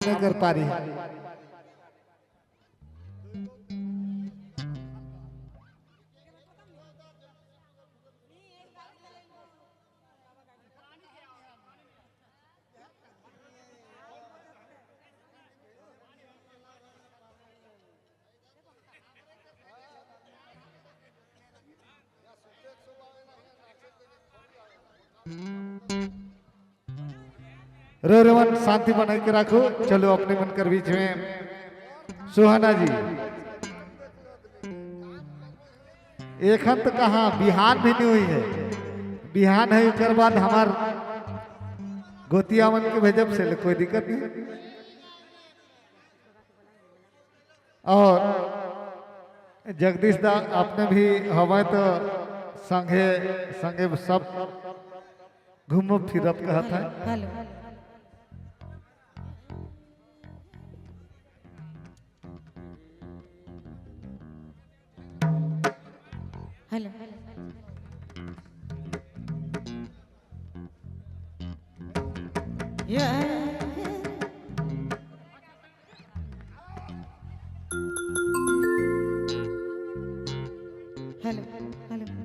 नहीं कर पा रही है। रो रेवन शांति बना के रखो। चलो अपने मन कर बीच में सुहाना जी एखन तो कहा बिहान भी नहीं हुई है, बिहान है उसके बाद हमार गोतिया मन के भेजब से कोई दिक्कत नहीं। और जगदीश दा आपने भी हवा तो संगे संगे सब घूमो फिरब कहा था। Hello hello hello hello.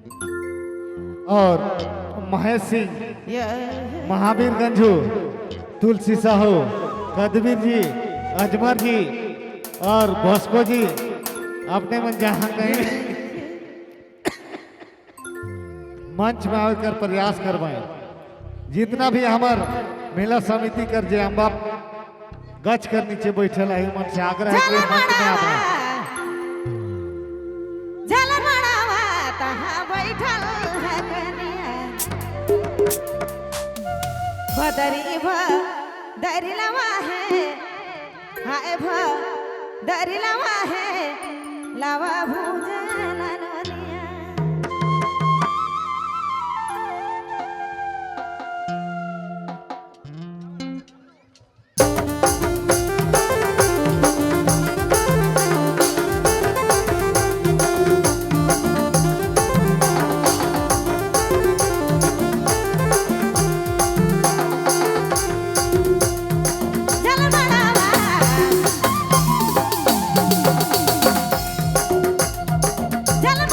और महेश सिंह, महावीर गंजू, तुलसी साहू, कदवीर जी, अजमर जी और बॉस्को जी अपने मन जहाँ गए मंच में आकर प्रयास करवाएं। जितना भी हमार मेला समिति कर जे अम्बा गछ कर नीचे बैठल है मन से आग्रह है कि मंच में आवे। भदरी भदरी लवा है, हाय भदरी लवा है, लावा भूजला नोनिया। जल